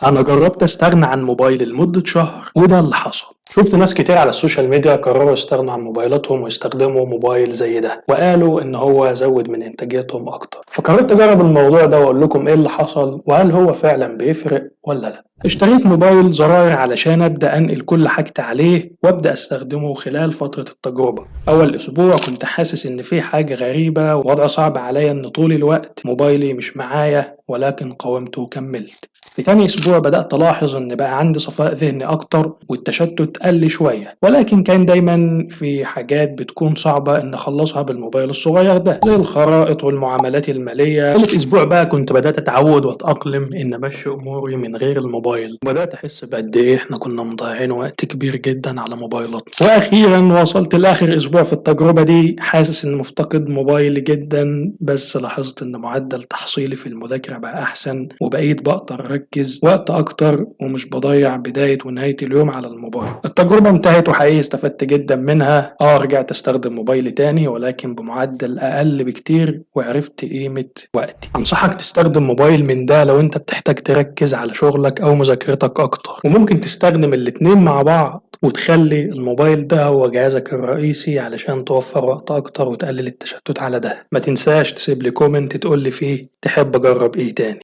أنا جربت أستغنى عن موبايلي لمدة شهر، وده اللي حصل. شفت ناس كتير على ال social media قرروا يستغنوا عن موبايلاتهم ويستخدموا موبايل زي ده، وقالوا إن هو زود من إنتاجيتهم أكتر. فقررت أجرب الموضوع ده وأقول لكم إيه اللي حصل، وهل هو فعلا بيفرق ولا لأ. اشتريت موبايل زراير علشان أبدأ أنقل كل حاجتي عليه وأبدأ أستخدمه خلال فترة التجربة. أول أسبوع كنت حاسس إن في حاجة غريبة ووضع صعب عليا، إن طول الوقت موبايلي مش معايا، ولكن قاومت وكملت. في تاني أسبوع بدأت ألاحظ إن بقى عندي صفاء ذهني أكتر والتشتت قل شوية، ولكن كان دايما في حاجات بتكون صعبة إن أخلصها بالموبايل الصغير ده، زي الخرائط والمعاملات المالية. تالت أسبوع بقى كنت بدأت أتعود وأتأقلم إن أمشي أموري من غير الموبايل، وبدأت أحس بقد إيه إحنا كنا مضيعين وقت كبير جدا على موبايلاتنا. وأخيرا وصلت لآخر أسبوع في التجربة دي، حاسس إن مفتقد موبايلي جدا، بس لاحظت إن معدل تحصيلي في المذاكرة بقى أحسن، وبقيت بقدر أركز وقت أكتر ومش بضيع بداية ونهاية اليوم على الموبايل. التجربة انتهت وحقيقي استفدت جدا منها. رجعت استخدم موبايلي تاني ولكن بمعدل أقل بكتير، وعرفت قيمة وقتي. أنصحك تستخدم موبايل من ده لو أنت بتحتاج تركز على شغلك أو مذاكرتك أكتر، وممكن تستخدم الاتنين مع بعض وتخلي الموبايل ده هو جهازك الرئيسي علشان توفر وقت أكتر وتقلل التشتت على ده. ما تنساش تسيب لي comment تقول لي فيه تحب أجرب إيه تاني.